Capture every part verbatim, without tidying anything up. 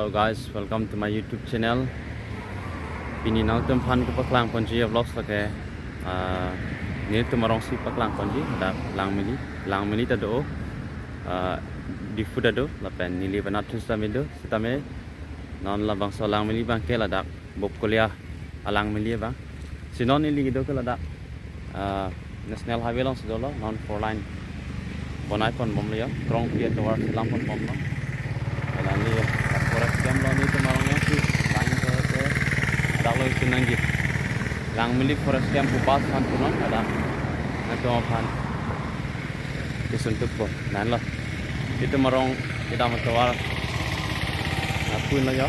Hello guys, welcome to my YouTube channel. Pini nangtum aphan kepaklang ponji a-vlogs lake, ah, nelitum arong si paklang ponji, dak Langmili, Langmili ta do, ah, Diphu ta do, lapen neli banat thus ta do, sitame non labangso Langmili abangke ladak Bopkolia a-Langmili abang. Si non neli kedo ke ladak, ah, National Highway along si dolo, non four lane bonai pon bomlo ya, krongpi atovar chelang pon bomlo. Hala neli forest camp lo, nelitum arong yang si line ko ko dak lo isi nangji. Langmili forest camp pu bus aphan punon, ladak nangtum aphan kesun thupo. Nanlo. Nelitum arong kedam atovar. Lapu lo ya.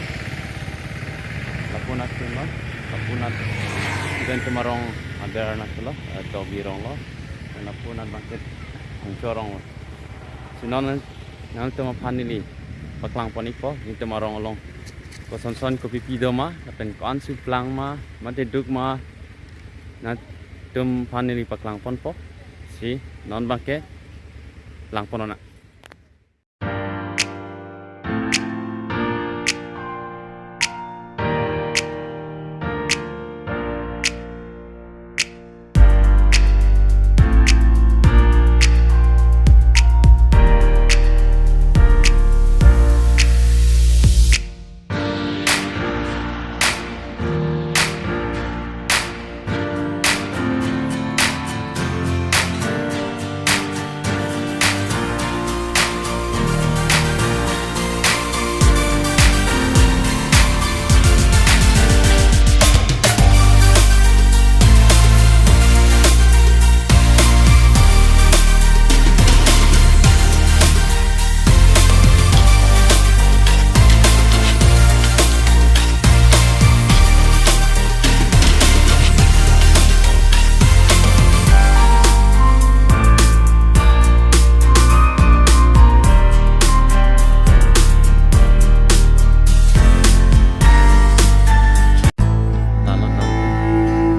Lapu nat lo. Lapu nat. Nelitum arong aber nat lo. Eh, Tobi rong lo. Lapu nat abangke Hongcho rong lo. Si non nangtum aphan neli paklang pon-ikpo. Nelitum arong along kosonson kopipi do ma, lapen ko-an si plang ma, mate duk ma, nangtum aphan neli paklang ponpo. Si non abangke lang pon nang. Talo talo.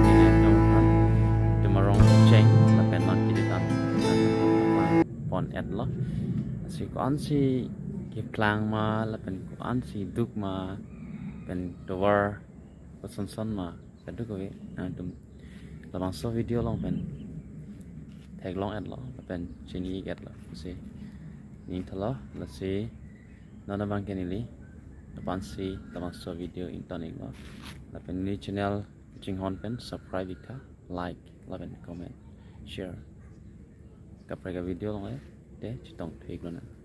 Nelitum aphan nelitum arong cheng lapen nang kidi tan pon-et lo. Si ko-an si keplang ma lapen ko-an si duk ma, pen tovar kosonson ma, kadokave nangtum labangso video along pen theklong-et lo lapen chini-ik-et lo. Si ning thalo, lasi non abangke neli lapu-an si labangso video ington-ik lo. Lapen neli channel kachinghon pen subscribe-ik tha, like lapen comment, share. Kaprek a-video along le te chetong thu-ik lonang.